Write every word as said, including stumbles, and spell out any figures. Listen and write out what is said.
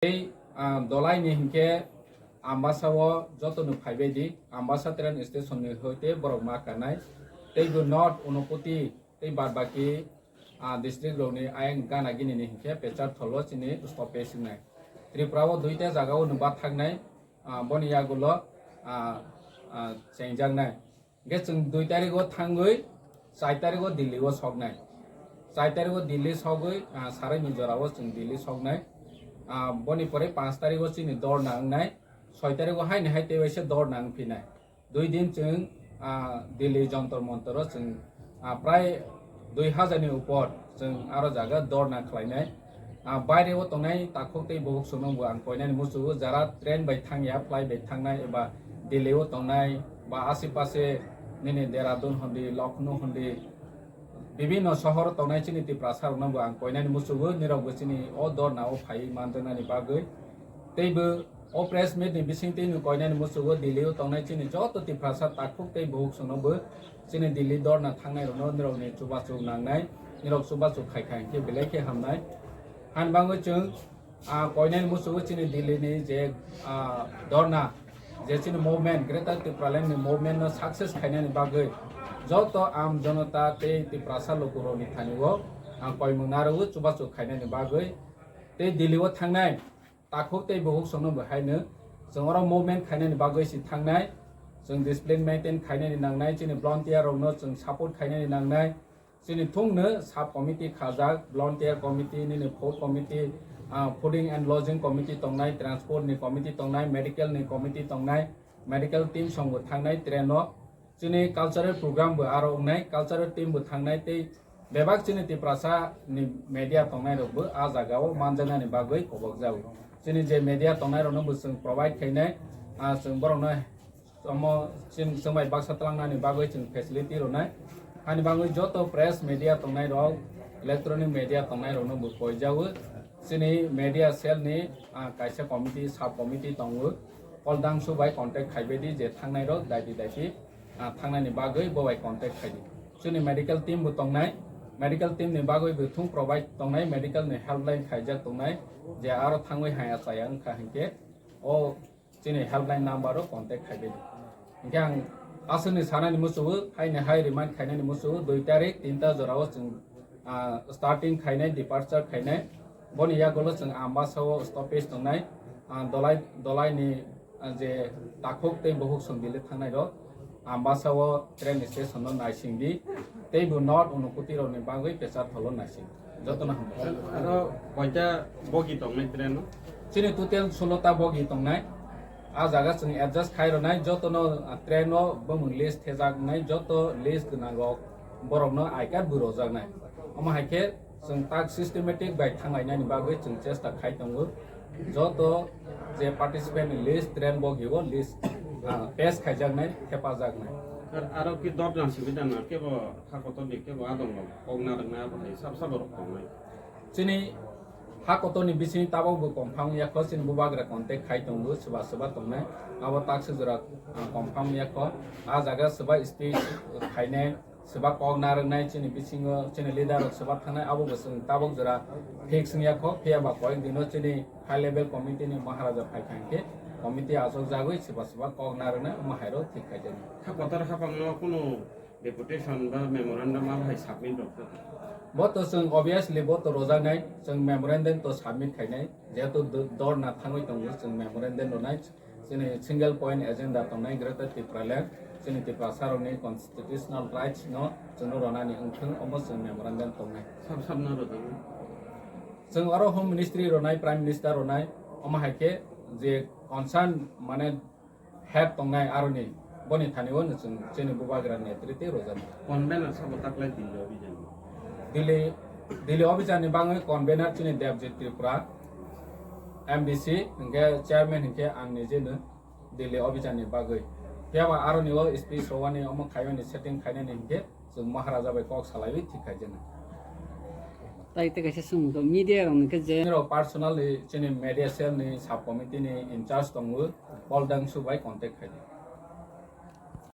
Tei, ah, dolai ni hinkhe Ambasa o joto no phaibai di, Ambasa train station ni hoite borok ma kanai. Tei bo North Unakoti tei badbaki, ah, district rok ni ayang gana gini ni hinkhe Pecharthal o chini stoppage wngnai. Tripura o duita jaga o no bathaknai, ah, boni yagulo, ah, ah, chengjaknai. Hingke chwng dui tarikgo thangwi char tarikgo Delhi o soknai. Char tarikgo Delhi sogwi, ah, sarai ni jora o chwng Delhi soknai. Ah, boni pore panch tarikgo chini dorna wngnai. Soi tarikgo haini hai tei waisa dorna wngphinai. Dui din chwng, ah, Delhi Jantar Mantar o chwng, ah, prai dui hajar ni upor chwng aro jaga dorna khlainai. Ah, baire o tongnai takhuk tei bukhuk songno bo ang koinani muchungo, jara train bai thangya, flight bai thangnai eba Delhi o tongnai ba ashe pashe nini Dehradun hondi, Lucknow hondi, bibinno sohor tongnai chini Tiprasa rokno bo ang koinani muchungo, nirok bo chini o dorna o phaiwi manjaknani bagwi. Tei bo o press meet ni bisingtwi no koinani muchungo Delhi o tongnai chini joto Tiprasa takhuk tei bukhuk songno bo chini Delhi dorna thangnai rokno nirokni chubachu nangnai, nirok chubachu khai khai khe belai khe hamnai. Hani bagwi chwng, ah, koinani muchungo chini Delhi ni je, ah, dorna, je chini movement, Greater Tipraland ni movement no success khainani bagwi joto am jonota tei Tiprasa lukurokni thani o ang koimung narwo chubachu khainani bagwi tei Delhi o thangnai takhuk tei bukhuk songno bo haino chwng oro movement khainani bagwi si thangnai. Chwng discipline maintain khainani nangnai, chini volunteer rokno chwng support khainani nangnai. Chini thungno sub committee khajak, volunteer committee, nini food committee, ah, fooding and lodging committee tongnai, transport ni committee tongnai, medical ni committee tongnai, medical team songbo thangnai train o. Chini cultural program bo aro wngnai, cultural team bo thangnai tei bebak chini Tiprasa ni media tongnai rok bo a jaga o manjaknani bagwi kobok jago. Chini je media tongnai rokno bo chwng provide khainai, ah, chwng borokno omo chwng, chwng bai baksa twlangnani bagwi chwng facility rwnai. Hani bagwi joto press media tongnai rok, electronic media tongnai rokno bo koijago. Chini media cell ni, ah, kaisa committee, sub committee tongo. Pol Dangsu bai contact khaibai di je thangnai rok daiti daiti, ah, thangnani bagwi bo bai contact khai di. Chini medical team bo tongnai, medical team ni bagwi bo thung provide tongnai, medical ni helpline khaijak tongnai, je aro thangwi haya chaya wngkha hinkhe o chini helpline number o contact khaibai di. Hinkhe ang aswkni sanani muchungo, haini hai remind khainani muchungo, dui tarik tinta jora o chwng, ah, starting khainai, departure khainai. Boni yagulo chwng Ambasa o stoppage tongnai, ah, dolai, dolai ni, ah, je takhuk tei bukhuk song Delhi thangnai rok Ambasa o train station no naising di, tei bo North Unakoti rok ni bagwi Pecharthal o naising. Jotono hambai. Aro koita bogi tongnai train o? Chini total solo ta bogi tongnai. A jaga chwng adjust khai rwnai, jotono, ah, train o bumung list thejaknai, joto list gwnang rok borokno I card bo rojaknai. Omo hai khe chwng tak systematic bai thanglainani bagwi chwng chesta khai tongo. Joto je participant ni list, train bogi o list, ah, pass khaijaknai, thepajaknai. Ar, aro ki dot jang simi dana kebo ha kotor ni kebo adong rok kok narwknai abo hai sab sabo rok tongnai. Chini ha kotor ni bising tabok bo confirm ya kho, chini bubagra contact khai tongo, swba swba tongnai. Abo tak se jora, ah, confirm ya kho. A jaga swba stage khainai, swba kok narwknai chini bisingo, chini leader rok swba thangnai, abo bo chwng tabok jora fix wngya kho. Phiya ba koyek dino chini high level committee ni Maharaja phai kha hinkhe committee achuk jagwi swba swba kok narwknai, omo hai rok thik khaijak. Ha kotor hapang no kunu deputation ba memorandum abo hai submit rok kha? Bo to chwng obviously bo to rojaknai, chwng memorandum to submit khainai, jehetu do-, dorna thangwi tongo, chwng memorandum rwnai. Chini single point agenda tongnai Greater Tipraland, chini Tiprasa rokni constitutional rights no chwngno ronani wngthwng, omo chwng memorandum tongnai. Sab sab no rwjago? Chwng oro Home Ministry ronai, Prime Minister ronai, omo hai khe je concern mane head tongnai aroni, boni thani o chwng chini bubagra netrite rojak. Convener sabo taklai Delhi obijan? Delhi, Delhi obijan ni bangwi convener chini Debjit Tripura, M D C, hinkhe chairman hinkhe ang nijeno Delhi obijan ni bagwi. Phiya ba aroni o speech rowani omo khaimani setting khainani hinkhe chwng Maharaja bai kok salaiwi thik khaijana. Tai tei kaisa swngmung tongo, media rok ni khe je. Nirok personally chini media cell ni sub committee ni in charge tongo, Pol Dangsu bai contact khaidi.